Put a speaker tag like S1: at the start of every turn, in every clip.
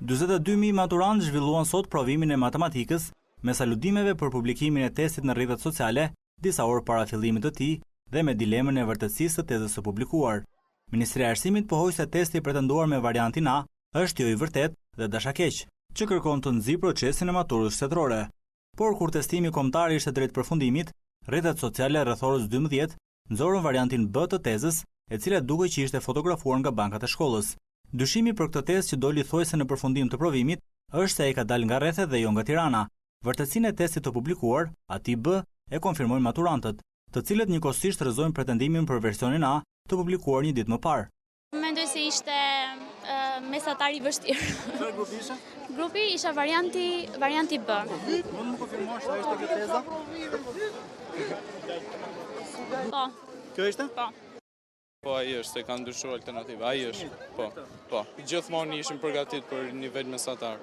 S1: 42.000 maturantë zhvilluan sot provimin e matematikës mes aludimeve për publikimin e testit në rrjetet sociale disa orë para fillimit të tij dhe me dilemën e vërtetësisë së tezës së publikuar. Ministria e Arsimit pohoi se testi i pretenduar me variantin A është jo i vërtetë dhe dashakeq, që kërkon të nxijë procesin e maturës shtetërore. Por kur testimi kombëtar ishte drejt përfundimit, rrjetet sociale rreth orës 12 nxorën variantin B të tezës, e cila dukej që ishte fotografuar nga bankat e shkollës. Dyshimi për këtë tezë që doli thuajse në përfundim të provimit është se ai ka dalë nga rrethet dhe jo nga Tirana. Vërtetësinë e testit të publikuar, atij B, e konfirmojnë maturantët, të cilët njëkohësisht rrëzojnë pretendimin për versionin A të publikuar një ditë më parë.
S2: Mendoj se ishte mesatar i vështirë.
S1: Çfarë grupi ishe?
S2: Grupi isha varianti varianti B.
S1: Mund të më konfirmosh a ishte kjo teza?
S2: Po.
S1: Kjo ishte?
S2: Po.
S3: Po ai është, se ka ndryshuar alternativa. Ai është. Po. Po. Gjithmonë ishim përgatit për nivel mesatar.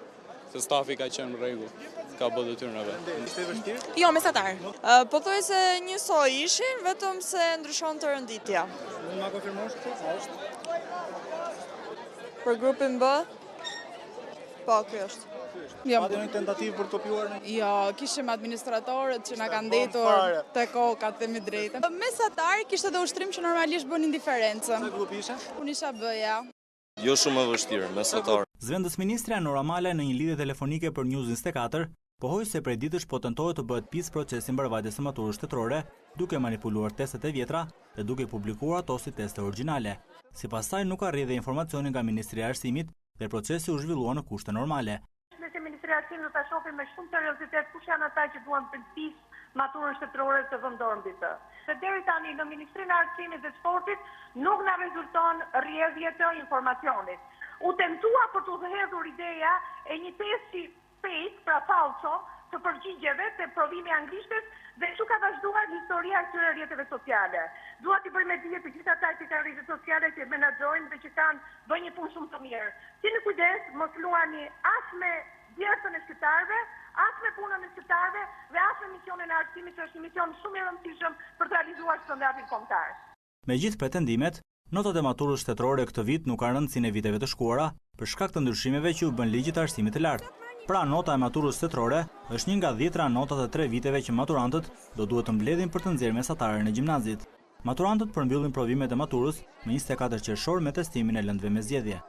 S3: Se stafi ka qenë në rregull, ka bërë detyrën e
S1: vet. Ishte e vështirë?
S4: Jo, mesatar. Pothuajse njësoj ishin, vetëm se ndryshonte renditja.
S1: Mund ma konfirmosh këtë? A është?
S4: Për grupin B? Po, ky është.
S1: Jo. Pati një tentativë për të kopjuar
S4: në? Jo, kishim administratorët që na kanë ndenjtur te koka, të themi drejtën.
S2: Mesatar kishte dhe ushtrim që normalisht bënin diferencën.
S1: Sa grup ishe?
S2: Unë isha B-ja.
S5: Jo shumë e vështirë, mesatar.
S1: Zëvendësministrja Nora Malaj në një lidhje telefonike për News 24 pohoi se prej ditësh po tentohet të bëhet pis procesi i mbarëvajtjes së maturës shtetërore, duke manipuluar testet e vjetra dhe duke i publikuar ato si teste origjinale. Sipas saj nuk ka rrjedhje informacioni nga Ministria e Arsimit dhe procesi u zhvillua në kushte normale.
S6: Ne si Ministria e Arsimit do ta shohim me shumë seriozitet kush janë ata që duan të bëjnë pis maturën shtetërore të vënë dorë mbi të. Se deri tani në Ministrinë e Arsimit dhe Sportit nuk na rezulton rrjedhje të informacionit. U tentua për t'u hedhur ideja e një testi fake, pra fallco, të përgjigjeve te provimi i anglishtes dhe kështu ka vazhduar historia e këtyre rrjeteve sociale. Dua t'i bëj me dije të gjithë ata që kanë rrjete sociale që menaxhojnë dhe që kanë bëjnë një punë shumë të mirë. Kini kujdes, mos luani as me djersën e shqiptarëve, as me punën e shqiptarëve dhe as me misionin e arsimit që është një mision shumë i rëndësishëm për të realizuar standardin kombëtar.
S1: Megjithë pretendimet, notat e maturës shtetërore këtë vit nuk kanë rëndësinë e viteve të shkuara, për shkak të ndryshimeve që iu bënë ligjit të arsimit të lartë. Pra, nota e maturës shtetërore është një nga dhjetëra notat e tre viteve që maturantët do duhet të mbledhin për të nxjerrë mesataren e gjimnazit. Maturantët përmbyllin provimet e maturës më 24 qershor me testimin e lëndëve me zgjedhje.